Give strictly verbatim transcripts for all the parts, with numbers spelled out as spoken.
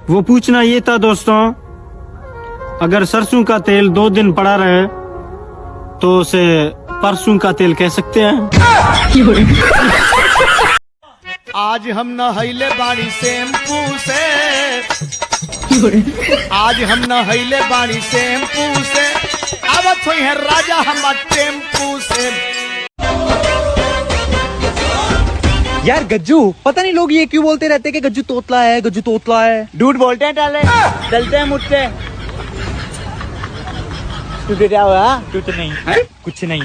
वो पूछना ये था दोस्तों, अगर सरसों का तेल दो दिन पड़ा रहे तो उसे परसों का तेल कह सकते हैं। आज हम नहैले बाड़ी शैम्पू से, आज हम नहैले बाड़ी शैम्पू से, आवत होई है राजा हमार टेम्पू से। यार गज्जू, पता नहीं लोग ये क्यों बोलते रहते कि गज्जू तोतला है, गज्जू तोतला है। झूठ बोलते हैं टाले, चलते हैं मुझसे। तुझे क्या हुआ? कुछ नहीं, कुछ नहीं।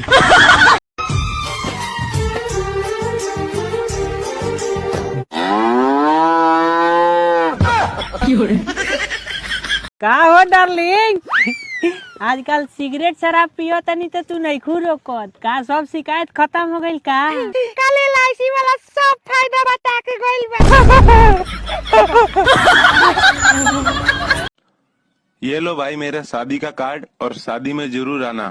का हो डार्लिंग, आजकल सिगरेट शराब पियो तनी त तू नइखू रोकत का? सब शिकायत खत्म हो गइल का? कल एल आई सी वाला सब फायदा बता के गइल बा। ये लो भाई मेरा शादी का कार्ड और शादी में जरूर आना।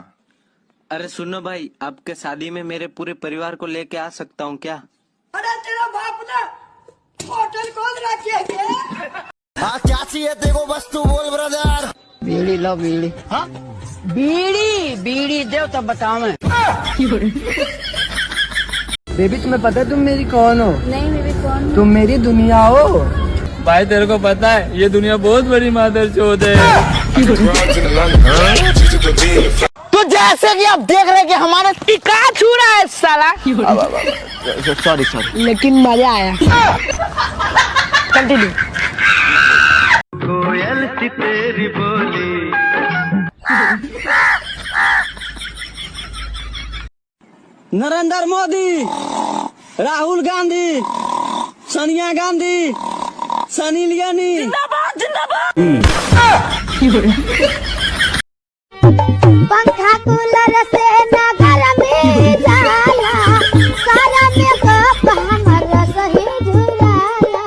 अरे सुनो भाई, आपके शादी में मेरे पूरे परिवार को लेके आ सकता हूँ क्या? अरे तेरा बाप ना होटल खोल रखे है। हाँ, क्या चाहिए तेरे को, बस तू बोल ब्रदर। बीड़ी लो, बीड़ी। हाँ? बीड़ी, बीड़ी दो तब बतावे। बेबी, तुम्हें पता है तुम मेरी कौन हो? नहीं, बेबी, कौन हो? तुम मेरी दुनिया हो। भाई, तेरे को पता है, ये दुनिया बहुत बड़ी मादरचोद है। तो जैसे कि आप देख रहे हैं कि हमारा टिका छू रहा है साला। अब, अब, अब, सॉरी, सॉरी। लेकिन मजा आया। कंटिन्यू। कोयल सी तेरी बोली। नरेंद्र मोदी, राहुल गांधी, सोनिया गांधी, सनी लियोनी। जिंदाबाद, जिंदाबाद। पंखा कूलर से ना गरमी जाला, सारा मेकअप हमर सही झुराला।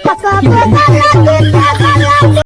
कब गलती पे गलती।